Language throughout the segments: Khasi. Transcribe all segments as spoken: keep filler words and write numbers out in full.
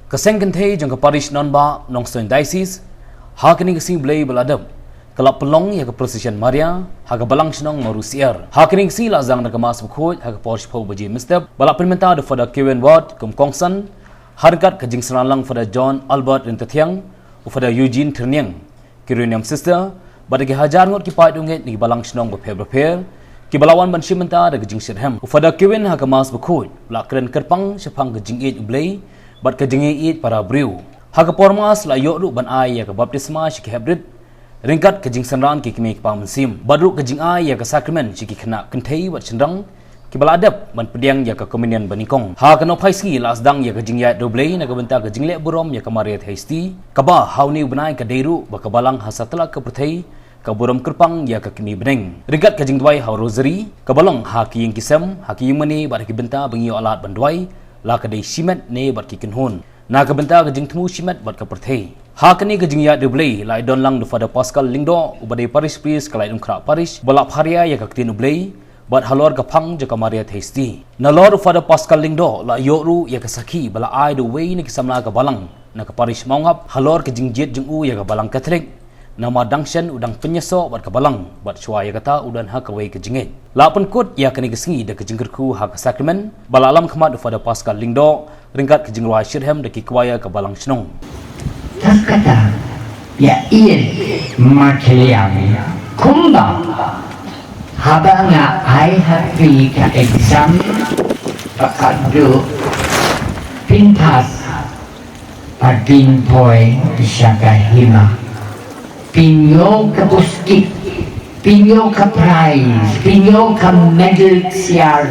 Ka seng kynthei jong ka parish Nonbah, Nongstoiñ Diocese, ha kane ka sngi Blei ba la dep, ka la pynlong ïa ka procession Maria ha ka balang shnong Maru Syiar. Ha kane ka sngi la sdang da ka Mass Bakhuid ha ka por shiphew baje mynstep, ba la pynmynta da u Father Kevin Ward kum u kongsan, ha ryngkat ka jingsynran lang u Father John Albert Ryntathiang, u Father Eugene Thyrniang, ki Runiam Sister, bad da ki hajar ngut ki paid u ngeit na ki balang shnong bapher bapher, kiba la wan ban shim bynta da ka jingshitrhem. U Father Kevin ha ka Mass Bakhuid u la kren kyrpang shaphang ka jingïeit U Blei bad ka jingïeit para briew. Ha ka por Mass la ïoh ruh ban ai ïa ka baptisma sha ki heprit, ryngkat ka jingsynran ki kmie ki kpa mynsiem, bad ruh ka jingai ïa ka sakramen sha ki khynnah kynthei bad shynrang, kiba la dep ban pdiang ïa ka communion banyngkong. Ha ka nohphai sngi la sdang ïa ka jingïaid riewblei na ka bynta ka jingleh burom ïa ka Maria Theisotti, kaba ha une u bnai ka dei ruh ba ka balang ha satlak ka pyrthei ka burom kyrpang ïa ka kmie bneng. Ryngkat ka jingduwai ha u Rosary, kaba long ha ki ïing ki sem, ha ki ïingmane bad ha ki bynta ba ngi ïoh lad ban duwai, la ka dei shimet ne bad ki kynhun na ka bynta ka jingthmu shimet bad ka pyrthei. Ha kane ka jingïaid riewblei la ïadon lang da u Father Pascal Lyngdoh, uba dei parish priest ka Laitumkhrah Parish, ba la pharia ïa ka ktien U Blei bad halor ka phang jong ka Maria Theisotti. Nalor u Father Pascal Lyngdoh la ïoh ruh ïa ka sakhi ba la ai da uwei na ki samla ka balang na ka parish Mawngap halor ka jingjied jong u ïa ka balang Katholik, namar dang shen u dang pynïasoh bad ka balang, bad shuwa ïa kata u don ha kawei ka jingngeit. La pynkut ïa kane ka sngi da ka jingkyrkhu ha ka sakramen, ba la lam khmat da u Father Pascal Lyngdoh ryngkat ka jingrwai shitrhem da ki choir ka balang shnong. Tang kata, ïa ïeit markhliang, kumba haba nga ai ha phi ka exam, ba ka dei phin pass, ba phin poi sha ka hima, phin ïoh ka buskit, phin ïoh ka prize, phin ïoh ka medal ksiar,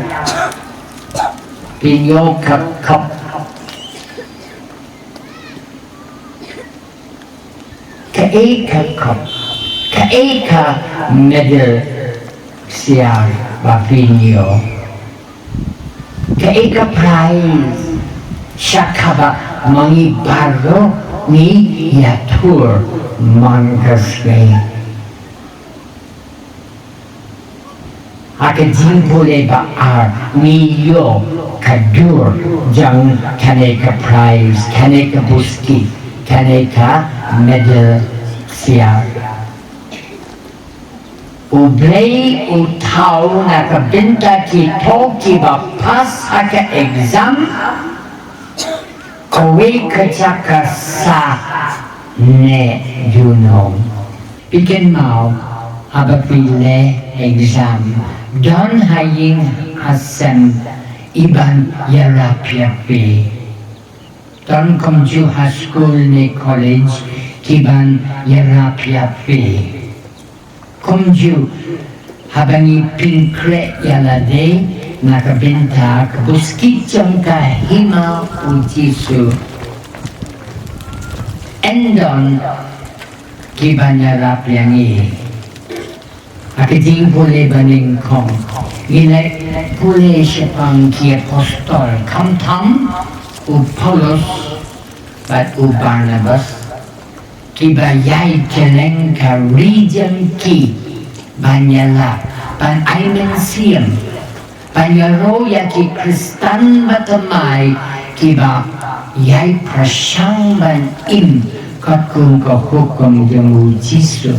phin ïoh ka cup. Kaei ka cup, kaei ka medal ksiar ba phin ïoh, kaei ka prize, sha kaba ma ngi baroh ngi ïatur man ka sngi. Ha ka jingpule ba ar ngi ïoh ka dur jong kane ka prize, kane ka buskit, kane ka medal ksiar. U Blei u thaw na ka bynta kito kiba pass ha ka exam, kawei ka jaka sah ne junom. Phi kynmaw, haba phi leh exam, don ha ïing ha sem kiban ïarap ïa phi. Don kumjuh ha skul ne college kiban ïarap ïa phi. Kumjuh haba ngi pynkhreh ïa lade na ka bynta ka buskit jong ka hima U Jisu, yn don kiban ïarap ïa ngi. Ha ka jingpule banyngkong, ngi la pule shaphang ki apostol, khamtam u Paulus bad u Barnabas, kiba ïai kylleng ka ri jong ki ban ïalap, ban ai mynsiem, ban ïaroh ïa ki Khristan ba thymmai kiba ïai pyrshang ban im katkum ka hukum jong U Jisu.